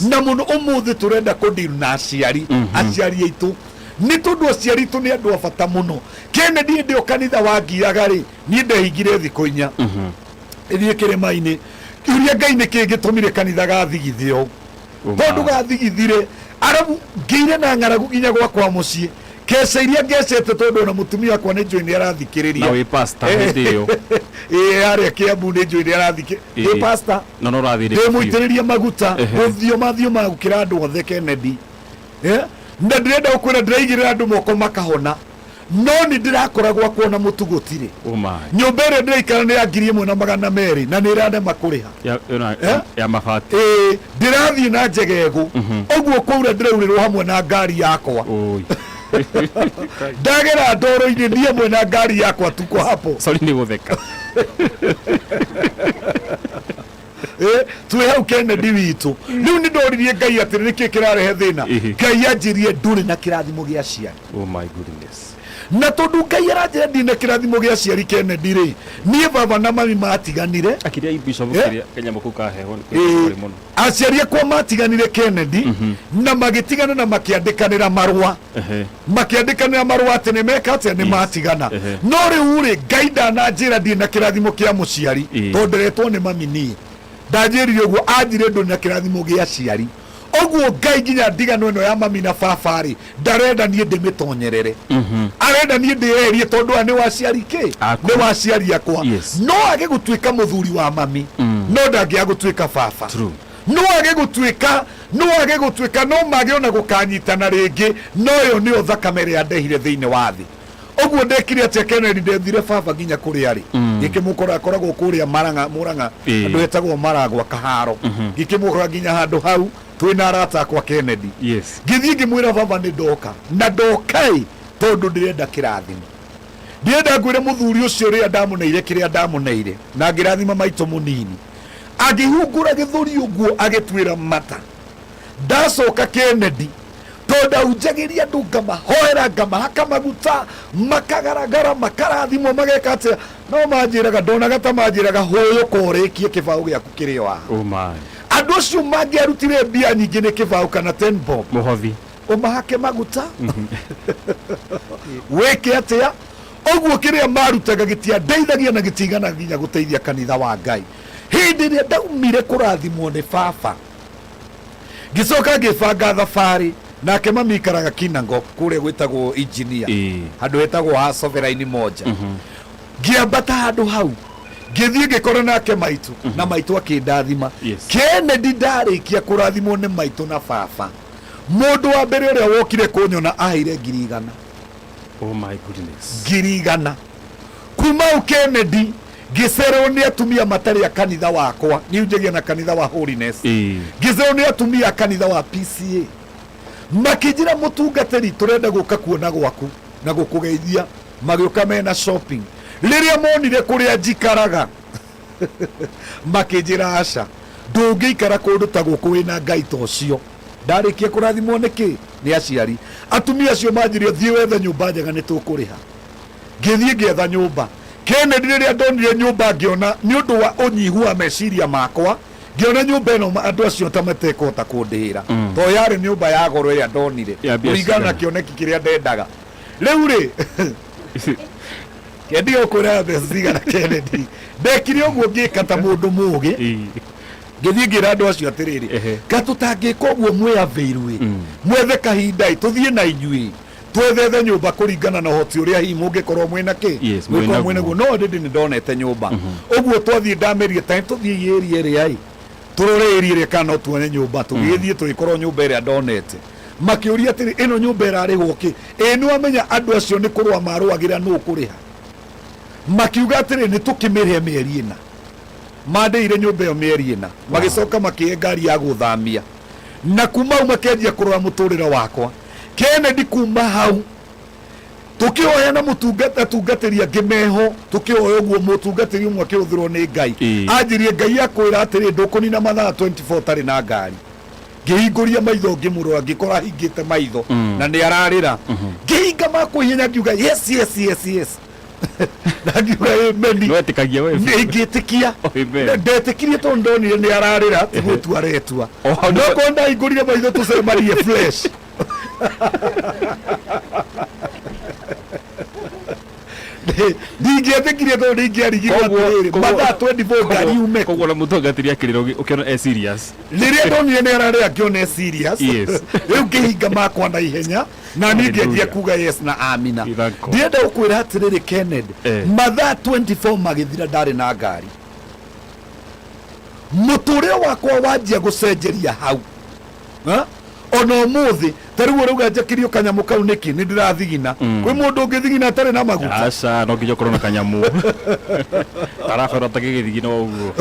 Na mũno ũmũthĩ tũrenda kũdeal na aciari, aciari aitũ, nĩ tondũ aciari aitũ nĩ andũ a bata mũno. Kennedy, hĩndĩ ĩyo kanitha wangiaga rĩ, niĩ ndehingire thikũ 4 ĩthiĩ kĩrĩma-inĩ kĩũria Ngai nĩkĩ gĩtũmire kanitha gathigithie ũũ, tondũ gathigithire arabu ngĩire na ng'aragu nginya gwakwa mũciĩ, keca iria ngecete, tondũ ona mũtumia wakwa nĩ njũĩ nĩ arathikĩrĩria. Na wĩ pastor hĩndĩ ĩyo. Ĩĩ, harĩa Kĩambu nĩ njũĩ nĩ arathikĩ ndĩ pastor. Na no ũrathĩnĩka ndĩ biũ. Mũitĩrĩrie maguta, gũthioma thioma gũkĩra andũ othe, Kennedy. Na ndĩrenda gũkwĩra ndĩraigĩrĩra andũ moko makahona, no nĩ ndĩrakora gwakwa ona mũtu gũtirĩ. Oh my. Nyũmba ĩrĩa ndĩraikara nĩ ya 1200 na nĩ ĩranema kũrĩha. Eh? Ya mabati. Ĩĩ, ndĩrathiĩ na njegego ũguo kwaura, ndĩraurĩrwo hamwe na ngari yakwa. Oi. Ndagera ndoro-inĩ niĩ hamwe na ngari yakwa, tuko hapo. Sorry nĩ gũtheka. Twĩ hau, Kennedy witũ. Rĩu nĩ ndoririe Ngai atĩrĩ, nĩkĩ kĩrarehe thĩna? Ngai anjĩrie, ndũrĩ na kĩrathimo gĩa aciari. Oh my goodness. Na tondũ Ngai aranjĩra ndirĩ na kĩrathimo gĩa aciari, Kennedy rĩ, niĩ baba na mami matiganire. Akiria bishop. Kĩrĩa kanyamũ kau kaheho nĩ kũrĩ mũno. Aciari akwa matiganire, Kennedy, na magĩtigana na makĩandĩkanĩra marũa. Makĩandĩkanĩra marũa atĩ nĩ meka atĩa, nĩ matigana. No rĩu rĩ, Ngai ndananjĩra ndirĩ na kĩrathimo kĩa mũciari, tondũ nderetwo nĩ mami. Niĩ ndanjĩrire ũguo, anjire ndũrĩ na kĩrathimo gĩa aciari. Ũguo Ngai nginya ndigano ĩno ya mami na baba rĩ, ndarenda niĩ ndĩmĩtonyerere, arenda niĩ ndĩyeherie, tondũ aya nĩ waciari kĩ? Aku. Nĩ waciari akwa. No age gũtuĩka mũthuri wa mami, no ndangĩaga gũtuĩka baba. No age gũtuĩka, no age gũtuĩka, no mage ona gũkanyitana rĩngĩ, no ĩyo nĩyo thakame ĩrĩa ndehire thĩinĩ wa thĩ. Ũguo ndekire atĩa, Kennedy? Ndethire baba nginya kũrĩa arĩ, ngĩkĩmũkora akoragwo kũrĩa Marang'a, Mũrang'a, handũ hetagwo Maragwa Kaharo. Ngĩkĩmũkora nginya handũ hau twĩna arata akwa, Kennedy. Ngĩthiĩ ngĩmwĩra, "Baba, nĩ ndoka na ndoka-ĩ tondũ ndĩrenda kĩrathimo, ndĩrenda ngwĩre mũthuri ũcio ũrĩa ndamũneire kĩrĩa ndamũneire na ngĩrathima maitũ mũnini." Angĩhungũra gĩthũri ũguo agĩtuĩra mata. Ndacoka, Kennedy, tondũ ndahunjagĩria andũ, ngamahoera, ngamahaka maguta, makagaragara, makarathimwo, mageka atĩa, no manjĩraga, ndonaga ta manjĩraga, "Hũyũka ũrĩkie kĩbaũ gĩaku kĩrĩ o haha." Oh my. Andũ acio mangĩarutire mbia nyingĩ nĩ kĩbaũ kana 10 bob. Mũhothi. Ũmahake maguta, wĩke atĩa, ũguo kĩrĩa marutaga gĩtiandeithagia na gĩtigana nginya gũteithia kanitha wa Ngai. Hĩndĩ ĩrĩa ndaumire kũrathimwo nĩ baba, ngĩcoka ngĩbanga thabarĩ nake. Mami ikaraga Kinangop, kũrĩa gwĩtagwo Engineer, handũ hetagwo ha Sovereign Moja. Ngĩambata handũ hau, ngĩthiĩ ngĩkora nake maitũ, na maitũ akĩndathima. Kennedy, ndarĩkia kũrathimwo nĩ maitũ na baba, mũndũ wa mbere ũrĩa wokire kũnyona aheire 100,000. Oh my goodness. 100,000. Kuma hau, Kennedy, ngĩcererwo nĩ atumia matarĩ a kanitha wakwa. Niĩ njagia na kanitha wa Holiness. Ngĩcererwo nĩ atumia a kanitha wa PCA, makĩnjĩra, "Mũtungatĩri, tũrenda gũka kuona gwaku na gũkũgeithia." Magĩũka mena shopping. Rĩrĩa monire kũrĩa njikaraga, makĩnjĩra, "Aca, ndũngĩikara kũndũ ta gũkũ wĩna Ngai ta ũcio." Ndarĩkia kũrathimwo nĩkĩ? Nĩ aciari. Atumia acio manjĩrire, "Thiĩ wethe nyũmba njega, nĩ tũkũrĩha." Ngĩthiĩ ngĩetha nyũmba, Kennedy. Rĩrĩa ndonire nyũmba, ngĩona nĩ ũndũ wa ũnyihu wa meciria makwa, ngĩona nyũmba ĩno andũ acio ta matekũhota kũndĩhĩra, tondũ yarĩ nyũmba ya goro ĩrĩa ndonire Ya mbia kũringana na cigana? kĩoneki kĩrĩa ndendaga. Rĩu rĩ, kendiga ũkwĩra mbeca cigana, Kennedy. Ndekire ũguo, ngĩka ta mũndũ mũgĩ. Ngĩthiĩ ngĩra andũ acio atĩrĩrĩ, ka tũtangĩka ũguo, mwĩ avail mwethe kahinda ĩ, tũthiĩ na inyuĩ twethethe nyũmba kũringana na ũhoti ũrĩa hihi mũngĩkorwo mwĩna kĩ, Yes, mũngĩkorwo mwĩ mwĩ naguo. No ndĩndĩ nĩ ndonete nyũmba ũguo. Twathiĩ, ndamerie ta tũthiĩ area ĩrĩa ĩ, tũrore area ĩrĩa kana no tuone nyũmba. Tũgĩthiĩ, tũgĩkorwo nyũmba ĩrĩa ndonete. Makĩũria atĩrĩ, "Ĩno nyũmba ĩrarĩhwo kĩ?" Ĩ nĩ wamenya andũ acio nĩ kũrũa marũagĩra nũ ũkũrĩha. Makiuga atĩrĩ, "Nĩ tũkĩmĩrĩhe mĩeri 4." Mandĩire nyũmba ĩyo mĩeri 4, magĩcoka makĩhe ngari ya gũthamia, na kuma hau makĩanjia kũrora mũtũrĩre wakwa, Kennedy. Kuma hau tũkĩhoya na mũtungata, atungatĩri angĩ meho, tũkĩhoya ũguo, mũtungatĩri ũmwe akĩhũthĩrwo nĩ Ngai anjĩrie, "Ngai akwĩra atĩrĩ, ndũkũnina mathaa 24 ũtarĩ na ngari." Ngĩhingũria maitho, ngĩmũrora, ngĩkora hingĩte maitho na nĩ ararĩra. Ngĩhinga makwa ihenya, ngiuga, yes." Na ngiuga amen. Nĩwetĩkagia we? Nĩ ngĩtĩkia. Amen. Ndetĩkirie tondũ ndonire nĩ ararĩra, ti gũtua aretua. O hau no korwo ndahingũrire maitho tũcemanie fresh. Ndingĩetĩkirie tondũ ndingĩarigirwo atĩrĩrĩ, mathaa 24 ngari yume. Koguo na mũtungatĩri akĩrĩra ũkĩona e serious. Rĩrĩa ndonire nĩ ararĩra, ngĩona e serious. Rĩu ngĩhinga makwa na ihenya na niĩ ngĩanjia Hallelujah. kuga yes na amina. Thank God. Ndĩrenda gũkwĩra atĩrĩrĩ, Kennedy, mathaa 24 magĩthira ndarĩ na ngari. Mũtũrĩre wakwa wanjia gũcenjeria hau. Ha? Ona ũmũthĩ ta rĩu ũrauga njakĩrio kanyamũ kau nĩkĩ? Nĩ ndĩrathigina. Kwĩ mũndũ ũngĩthigina atarĩ na maguta? Aca, no nginya ũkorwo na kanyamũ tarabera tagĩgĩthigina ũguo.